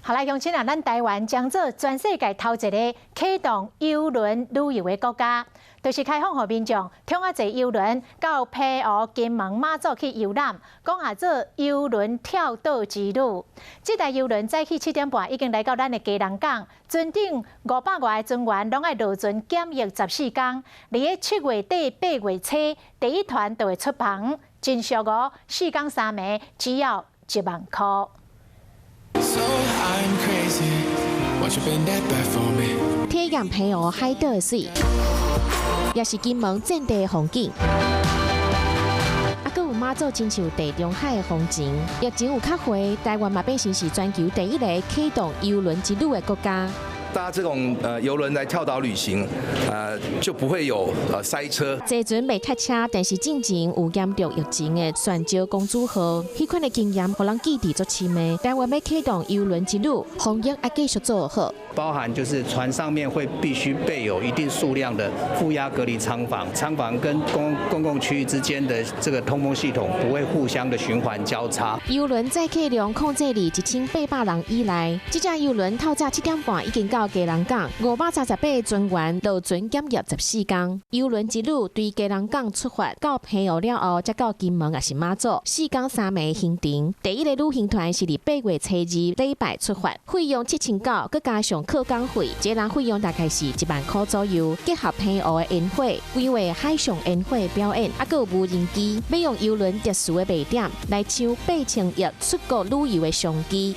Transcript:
好來，鄉親啊，咱台灣將做全世界頭一个啟動郵輪旅遊的國家，就是開放予民眾通啊坐郵輪到澎湖、金門、馬祖去遊覽，講啊做郵輪跳島之旅。這台郵輪早起7點半已經來到咱的基隆港，船頂500外个船員攏愛落船檢疫14工。佇咧7月底8月初，第一團就會出航，真俗哦，4工3暝只要1萬箍。 So I'm crazy. Why'd you bend that back for me? 體驗澎湖海島的水，也是金門戰地的風景。啊，閣有馬祖親像地中海的風情。疫情有較緩，台灣嘛變成是全球第一个啟動郵輪之旅的國家。搭這種郵輪來跳島旅行，就不會有塞車。坐船袂塞車，但是進前有嚴重疫情的璇石公主號，彼款的經驗予人記佇足深的。台灣欲啟動郵輪之旅，防疫愛繼續做好。包含就是船上面會必須備有一定數量的負壓隔離艙房，艙房跟公共區域之間的這個通風系統不會互相的循環交叉。郵輪載客量控制佇1800人以內，這隻郵輪透早7點半已經到基隆港，538船員落船檢疫14工。郵輪之旅對基隆港出發，到澎湖了後，才到金門抑是馬祖，4工3暝行程。第一个旅行團是佇8月初二禮拜出發，費用7900，閣加上靠港費，一個人費用大概是1萬箍左右。結合澎湖的煙火、規劃海上煙火表演，啊，閣有無人機，欲用郵輪特殊的賣點來搶8千億出國旅遊的商機。